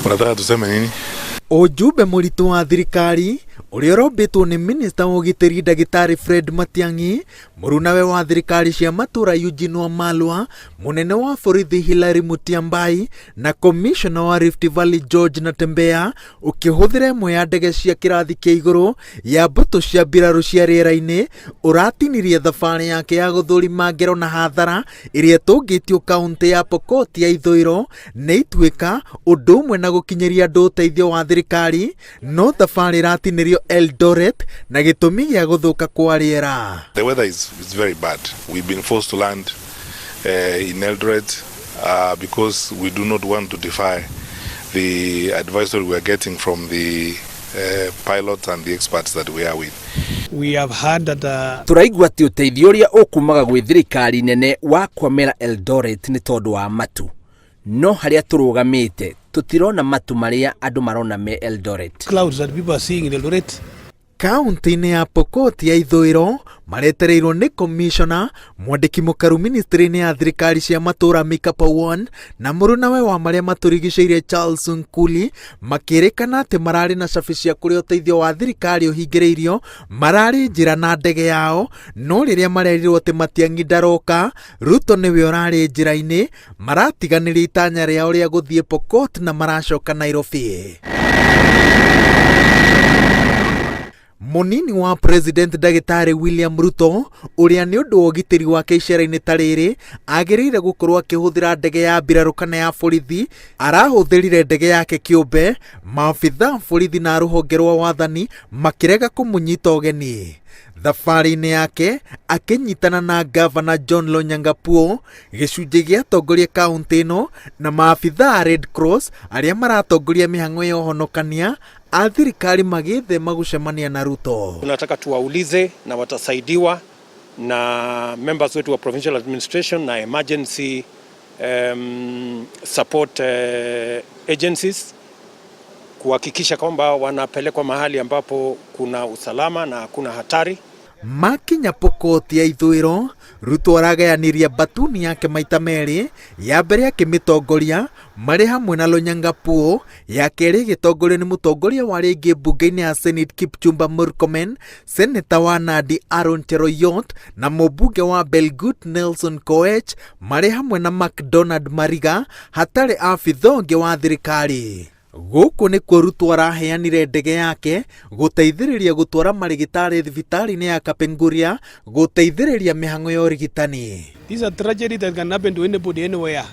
Unataka tuseme nini? Ujumbe mũritũ wa thirikari ũrĩa ũrombĩtwo nĩ minista wa ũgitĩri ndagĩtarĩ Fred Matiang'i, mũrunawe wa thirikari cia matũra Eugene Wamalwa, mũnene wa borithi Hilary Mutyambai na komishona wa Rift Valley George Natembeya ũkĩhũthĩra ĩmwe ya ndege cia kĩrathi kĩa igũrũ ya mbũtũ cia mbirarũ cia rĩera-inĩ ũratinirie thabarĩ yake ya gũthũrima ngero na hathara ĩrĩa ĩtũngĩtio kaũntĩ ya Pokot ya ithũĩro nĩ ituĩka ũndũ ũmwe na gũkinyĩria andũ ũteithio wa thirikari no thabarĩ ĩratinĩrio Eldoret na gĩtũmi gĩa gũthũka kwa rĩera. The weather is very bad. We've been forced to land in Eldoret because we do not want to defy the advisory we are getting from the pilots and the experts that we are with. We have heard that Tũraigua atĩ ũteithio ũrĩa ũkumaga gwĩ thirikari nene wa kwamĩra Eldoret nĩ tondũ wa matu, no harĩa tũrũgamĩte tũtirona matu marĩa andũ marona me Eldoret. Clouds that people are seeing in Eldoret. Kaunti-inĩ ya Pokot ya ithũĩro maretereirwo nĩ komishona mwandĩki mũkaru ministry-inĩ ya thirikari cia matũra Mika Pawon na mũrunawe wa marĩa matũrigicĩirie Charles Nkuli makĩrĩkana atĩ mararĩ na cabi cia kũrĩa ũteithio wa thirikari ũhingĩrĩirio mararĩ njĩra na ndege yao, no rĩrĩa marerirwo atĩ Matiang'i ndaroka, Ruto nĩwe ũrarĩ njĩra-inĩ, maratiganĩria itanya rĩao rĩa gũthiĩ Pokot na maracoka Nairobi. Mũnini wa President Ndagĩtarĩ William Ruto ũrĩa nĩ ũndũ wa ũgitĩri wake icera-inĩ ta rĩrĩ agĩrĩire gũkorwo akĩhũthĩra ndege ya mbirarũ kana ya borithi, arahũthĩrire ndege yake kĩũmbe, maabitha borithi na rũhonge rwa wathani makĩrega kũmũnyita ũgeni. Thabarĩ-inĩ yake akĩnyitana na Gavana John Lonyangapuo, gĩcunjĩ gĩa atongoria kaũntĩ ĩno na maabitha a Red Cross arĩa maratongoria mĩhang'o ya ũhonokania a thirikari magĩthema gũcemania na Ruto. Tunataka tuwaulize na watasaidiwa na members wetu wa provincial administration na emergency support agencies kuhakikisha kwamba wanapelekwa mahali ambapo kuna usalama na hakuna hatari. Makinya Pokot ya ithũĩro, Ruto aragayanirie batuni yake maita merĩ, ya mbere akĩmĩtongoria marĩ hamwe na Lonyangapuo, ya kerĩ ĩgĩtongorio nĩ mũtongoria wa rĩngĩ mbunge-inĩ ya Senate Kipchumba Murkomen, seneta wa Nandi Aaron Cheruiyot na mũmbunge wa Belgut Nelson Koech marĩ hamwe na McDonald Mariga hatarĩ abitha ũngĩ wa thirikari. Gũkũ nĩkuo Ruto araheanire ndege yake gũteithĩrĩria gũtwara marĩgĩtarĩ thibitarĩ-inĩ ya Kapenguria gũteithĩrĩria mĩhang'o ya ũrigitani. This is a tragedy that can happen to anybody anywhere.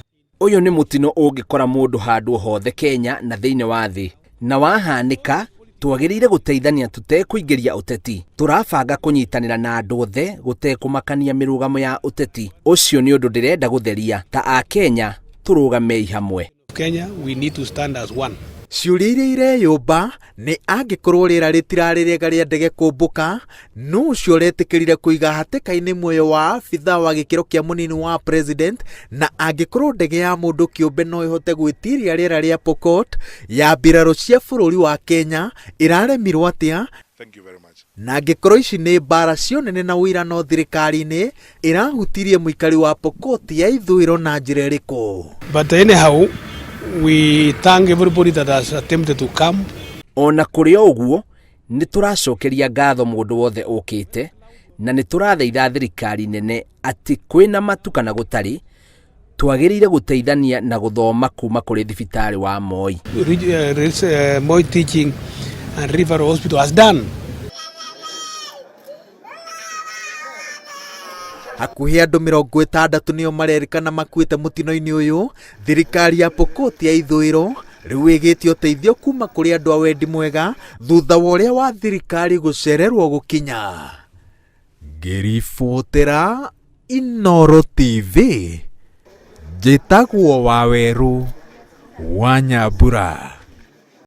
Ũyũ nĩ mũtino ũngĩkora mũndũ handũ hothe Kenya na thĩinĩ wa thĩ, na wahanĩka twagĩrĩire gũteithania tũtekũingĩria ũteti. Tũrabanga kũnyitanĩra na andũ othe gũtekũmakania mĩrũgamo ya ũteti. Ũcio nĩ ũndũ ndĩrenda gũtheria ta Akenya tũrũgamei hamwe. Kenya, we need to stand as one. Ciũria iria ireyũmba nĩ angĩkorwo rĩera rĩtirarĩ rĩega rĩa ndege kũmbũka, nũ ũcio ũretĩkĩrire kũiga hatĩka-inĩ muoyo wa abithaa wa gĩkĩro kĩa mũnini wa president, na angĩkorwo ndege ya mũndũ kĩũmbe no ĩhote gwĩtiria rĩera rĩa Pokot ya mbirarũ cia bũrũri wa Kenya ĩraremirwo atĩa? Thank you very much. Na angĩkorwo ici nĩ mbara cionene na ũirano thirikari-inĩ ĩrahutirie mũikari wa Pokot ya ithũĩro na njĩra ĩrĩkũ? But anyhow, we thank everybody that has attempted to come. Ona kũrĩ o ũguo, nĩ tũracokeria ngatho mũndũ wothe ũkĩte na nĩ tũrathaitha thirikari nene atĩ kwĩna matu kana gũtarĩ, twagĩrĩire gũteithania na gũthoma kuma kũrĩ thibitarĩ wa Moi. Moi Teaching and Referral Hospital has done. Hakuhĩ andũ mĩrongo ĩtandatũ nĩo marerĩkana makuĩte mũtino-inĩ ũyũ. Thirikari ya Pokot ya ithũĩro rĩu ĩgĩtie ũteithio kuma kũrĩ andũ a wendi mwega thutha wa ũrĩa wa thirikari gũcererwo gũkinya. Ngĩribotera Inooro TV, njĩtagwo Wawerũ wa Nyambura.